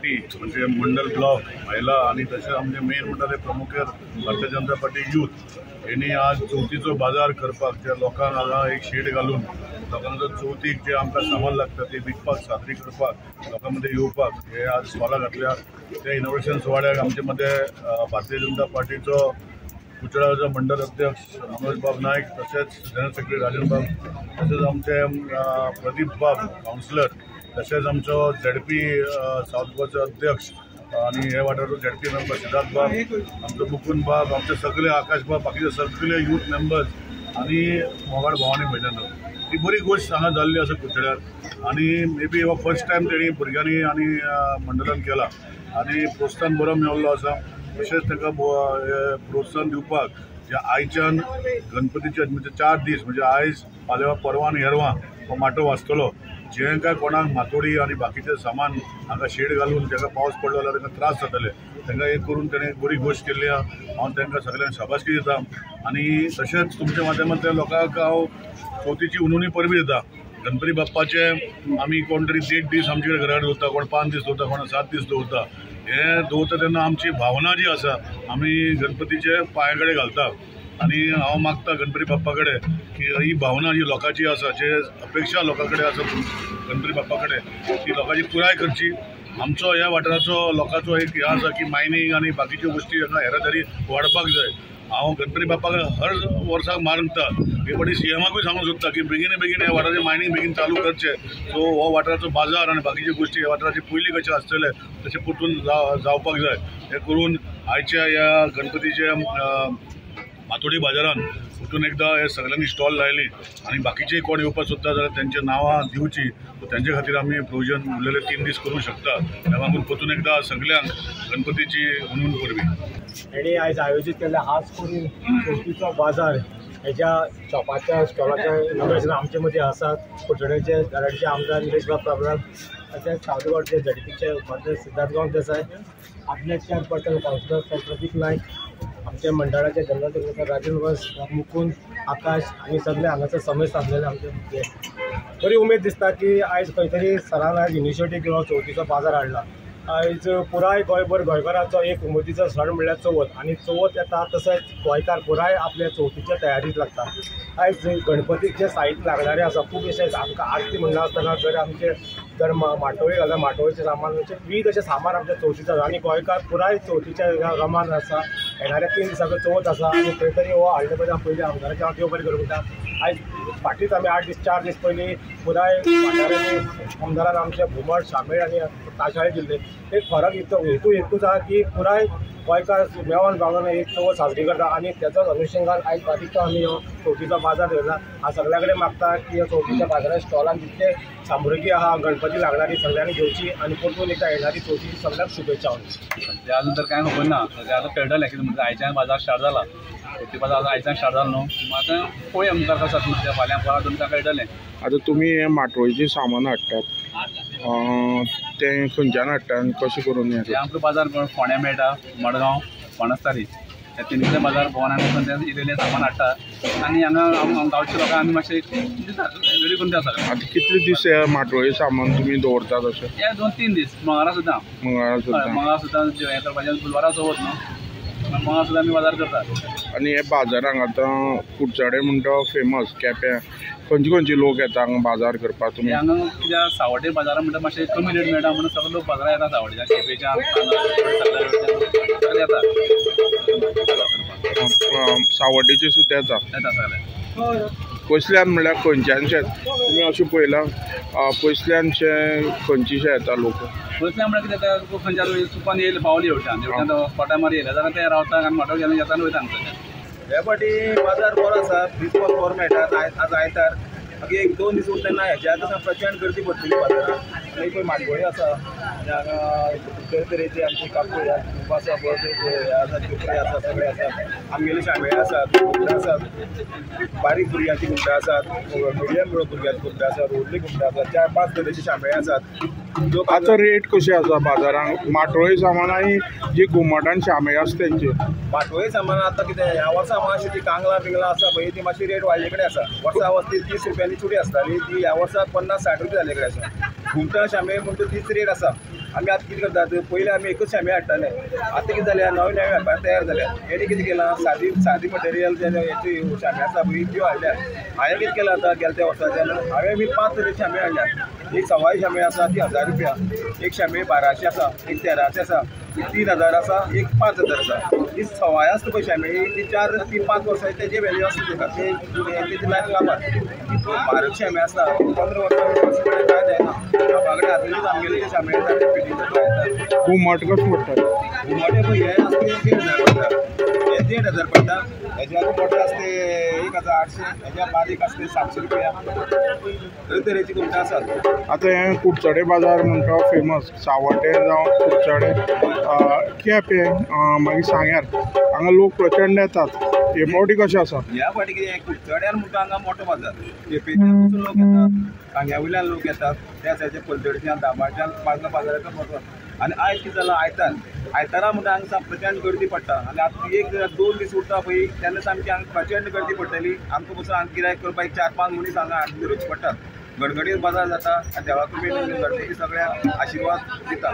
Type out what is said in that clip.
Party म्हणजे मंडल block महिला आनी तशें आमचे मेन म्हणटा ते प्रमुख भारतीय जनता पार्टी यूथ हेणी आज चवथीचो बाजार करपाक जे लोकांक हांगा एक शेड घालून लोकांचो चवथीक जे आमकां सामान लागता ते विकपाक सादरी करपाक लोकां मदें येवपाक हे आज स्टॉलां घातल्या. त्या इनोव्हेशन सुवाळ्याक आमचे मदें भारतीय जनता पार्टीचो कुचडाचो मंडल अध्यक्ष मनोज बाब नायक, तशेंच जनरल सेक्रेटरी राजन बाब, तशेंच आमचे प्रदीप बाब कावन्सिलर, तशेंच आमचो झेडपी सावथ गोवाचो अध्यक्ष आनी हे वाठाराचो झेडपी मेंबर सिद्धार्थ बाब, आमचो मुकुंद बाब, आमचे सगळे आकाश बाब, बाकीचे सगळे यूथ मेंबर्स आनी मोगाळ भावानी भयणांनो, ही बरी गोश्ट हांगा जाल्ली आसा कुचड्यार आनी मे बी हो फर्स्ट टायम तेणी भुरग्यांनी आनी मंडळान केला आनी प्रोत्साहन बरो मेळिल्लो आसा. तशेंच तांकां प्रोत्साहन दिवपाक जे आयच्यान गणपतीचे म्हणजे 4 दीस म्हणजे आयज फाल्यां परवां आनी येरवां हो माटो वाजतलो, जे काय कोणाक मातोडी आनी बाकीचें सामान हांगा शेड घालून ताका पावस पडलो जाल्यार तांकां त्रास जातले, तांकां एक करून ताणें बरी गोश्ट केल्ली आहा. हांव तांकां सगळ्यांक शाबासकी दिता आनी तशेंच तुमच्या माध्यमांतल्यान लोकांक हांव चवथीची हुनहुनी परबी दिता. गणपती बाप्पाचे आमी कोण तरी 1.5 दीस आमचे कडेन घरा दवरता, कोण 5 दीस दवरता, कोण 7 दीस दवरता. हे दवरता तेन्ना आमची भावना जी आसा आमी गणपतीचे पांया कडेन घालता आनी हांव मागता गणपती बाप्पा कडेन की ही भावना जी लोकांची आसा, जे अपेक्षा लोकां कडेन आसा गणपती बाप्पा कडेन, ती लोकांची पुराय करची. आमचो ह्या वाठाराचो लोकांचो एक हें आसा की मायनींग आनी बाकीच्यो गोश्टी हांगा येरादारी वाडपाक जाय. हांव गणपती बाप्पाक हर वर्साक मागता, हे फावटी सीएमाकूय सांगूंक सोदता की बेगीन बेगीन ह्या वाठाराचें मायनींग बेगीन चालू करचें, सो हो वाठाराचो बाजार आनी बाकीच्यो गोश्टी ह्या वाठाराचे पयलीं कशें आसतले तशें परतून जावपाक जाय. हें करून आयच्या ह्या गणपतीच्या मातोडी बाजारान परतून एकदां हे सगळ्यांनी स्टॉल लायली आनी बाकीचे कोण येवपाक सोदता जाल्यार तेंची नांवां दिवची, तेंचे खातीर आमी प्रोविजन उरलेले 3 दीस करूंक शकता. त्या मागून परतून एकदां सगळ्यांक गणपतीची हुनहुन परबी. हेणी आयज आयोजीत केल्ले खास करून चवथीचो बाजार हेज्या शॉपाच्या स्टॉलाच्या इनॉग्रेशन आमचे मदीं आसात कुडचड्याचे धरडचे आमदार निलेश बाब काब्राल, तशेंच सावथ गोवाचे झेडपीचे उपाध्यक्ष सिद्धार्थ गांवस देसाय, आदले चेअरपर्सन कावन्सिलर प्रदीप नायक, आमचे मंडळाचे जनरल सेक्रेटरी राजन वस, मुकुंद, आकाश आनी सगळे हांगासर समेस्त आसलेले आमचे. बरी उमेद दिसता की आयज खंय तरी सरान आयज इनिशिएटीव घेवन चवथीचो बाजार हाडला. आयज पुराय गोंयभर गोंयकाराचो एक उमेदीचो सण म्हणल्यार चवथ आनी चवथ येता तशेंच गोंयकार पुराय आपल्या चवथीच्या तयारीक लागता. आयज गणपतीचें साहित्य लागणारें आसा खूब अशें आमकां आरती म्हणना आसतना जर आमचें जर माटोळी घालता माटोळीचें सामान म्हणजे विविध अशें सामान आमच्या चवथीचें आसा आनी गोंयकार पुराय चवथीच्या रमान आसा. येणाऱ्या 3 दिसांचो चवथ आसा आनी खंय तरी हो हाडले पयलीं हांव पयलीं आमदाराचें हांव देव बरें करूं म्हणटा. आयज फाटींच आमी 8 दीस 4 दीस पयलीं पुराय वाठारांनी आमदारान आमचे घुमट शामेळ आनी ताशाळे दिल्ले. एक फरक हेतू एकूच आहा की पुराय गोंयकार मेवान भावान एक चवथ साजरी करता आनी त्याचाच अनुशंगान आयज बारीकचो आमी हो चवथीचो बाजार दवरला. हांव सगळ्या कडेन मागता की ह्या चवथीच्या बाजारात स्टॉलान जितले सामुग्री आहा गणपती लागणारी सगळ्यांनी घेवची आनी परतून एकदा येणारी चवथी सगळ्यांक शुभेच्छा. सद्या अजून तर कांय खबर ना, सद्या आतां कळटलें कितें म्हणटा. आयच्यान बाजार स्टार्ट जाला, चवथी बाजार आयच्यान स्टार्ट जालो न्हू, आतां पळोवया मुखार कसो जाता, फाल्यां परवां तुमकां कळटलें. आतां तुमी हें माटोळीचें सामान हाडटात तें खंयच्यान हाडटा आनी कशें करून हें? आमकां बाजार फोंड्या मेळटा, मडगांव, बाणस्तारी ह्या तिनूय बाजार भोंवन आमी वचून तें इल्लें सामान हाडटा आनी हांगा गांवच्या लोकांक आमी मातशें दिता, रेडी करून दिता सगळें. आतां कितले दीस हे माटोळी सामान तुमी दवरतात अशें? हे 2-3 दीस, मंगळारा सुद्दां. मंगळारा सुद्दां? मंगळारा सुद्दां हें करपाचें, बुधवारा चवथ न्हू, मंगळारा सुद्दां आमी बाजार करतात. आनी हे बाजारांक आतां कुडचडे म्हणटा फेमस केप्यां, खंयचे खंयचे लोक येता हांगा बाजार करपाक तुमी? हांगा कित्याक सावड्डे बाजारान म्हणटा मातशें कमी रेट मेळटा म्हणून सगळे लोक बाजारान येता सावड्ड्याच्यान, केपेंच्यान, सगळे येता. सावड्डेचे सुद्दां येता? येता सगळे. पयसल्यान म्हणल्यार खंयच्यानशे तुमी अशें पळयलां पयसल्यानशे खंयचेशे येता लोक? पयसल्यान म्हणल्यार कितें जाता, खंयच्या चुकोन येयले पावले हेवटेन हेवटेन कोटा मारी येयले जाल्यार ते रावता आनी मोटो घेवन येता आनी वयता हांगसरल्यान. हे फावटी बाजार बरो आसा, दिसपाक बरो मेळटा. आज आयतार, मागीर 1-2 दीस उरता तेन्ना हेच्या आतां प्रचंड गर्दी पडटली बाजारात. आनी पळय माटोळी आसा आनी हांगा तरेतरेची आमची कापूर आसा, बरें आसा, चोपडी आसा, सगळें आसा. आमगेले शामेळ आसात, घुमटां आसात, बारीक भुरग्यांची घुमटां आसात, मिडियम भुरग्यांची घुमटां आसात, व्हडली घुमटां आसात, 4-5 तरेची शामेळ आसात. आतां रेट कशी आसा बाजारांत माटोळी सामान आनी जी घुमट आनी शामेळ आसा तेंची? माटोळी सामान आतां कितें ह्या वर्सा मातशी ती कांगलां बिंगलां आसा पळय ती मातशी रेट वाडले कडेन आसा. वर्सा वर्स ती 30 रुपयांनी चुडी आसताली, ती ह्या वर्सा 50-60 रुपया जाल्ले कडेन आसा. घुमटां शामेळ म्हणटा तीच रेट आसा. आमी आतां कितें करतात, पयलीं आमी एकूच शामी हाडटाले, आतां कितें जालें नवे नवे व्यापार तयार जाल्या. हेणी कितें केलां, सादी सादी मटेरियल जे हेची शामी आसा पळय त्यो हाडल्या. हांवें कितें केलां आतां गेल्या त्या वर्साच्यान हांवें बी 5 तरेची शामी हाडल्या. एक सवाय शामी आसा ती 1000 रुपया, एक शामी 1200 आसा, एक 1300 आसा, एक 3000 आसा, एक 5000 आसा. ही सवाय आसता पळय शामी ती 4 ती 5 वर्सां तेजे वेल्यू आसता तेका, तेजी लायफ लांब. म्हारग शामी आसता 15 वर्सां 20 वर्सां कांय जायना. लोकां कडेन आजुनूच आमगेले ते शामी येता ते फिटींग येता. घुमट कशें पडटा? घुमट पळय हे आसता 1500 पडटा, हे 1500 पडटा. हेज्या मोठे आसते 1800, हेज्या बारीक आसते 700 रुपया. तरे तरेची घुमटां आसात. आतां हें कुडचडे बाजार म्हणटा फेमस, सावड्डें जावं कुडचडे, केपें, मागीर सांग्यार हांगा लोक प्रचंड येतात. हे फावटी कशें आसा? ह्या फावटी कितें कुडचड्यार म्हणटा हांगा मोठो बाजार, केपेंच्यान पसून लोक येतात, सांग्या वयल्यान लोक येतात, त्या सायडीच्या पलतडच्यान दाबाच्यान बाजला बाजाराचो मोठो. आनी आयज कितें जालां, आयतार आयतारा म्हणटा हांगा प्रचंड गर्दी पडटा. आनी आतां 1-2 दीस उरता पळय तेन्ना सामकी हांगा प्रचंड गर्दी पडटली. आमकां पसून हांगा गिरायक करपाक 4-5 मनीस हांगा हाडून धरचे पडटात. गणगणीत बाजार जाता आनी देवा कृपेन गणपती सगळ्यांक आशिर्वाद दिता.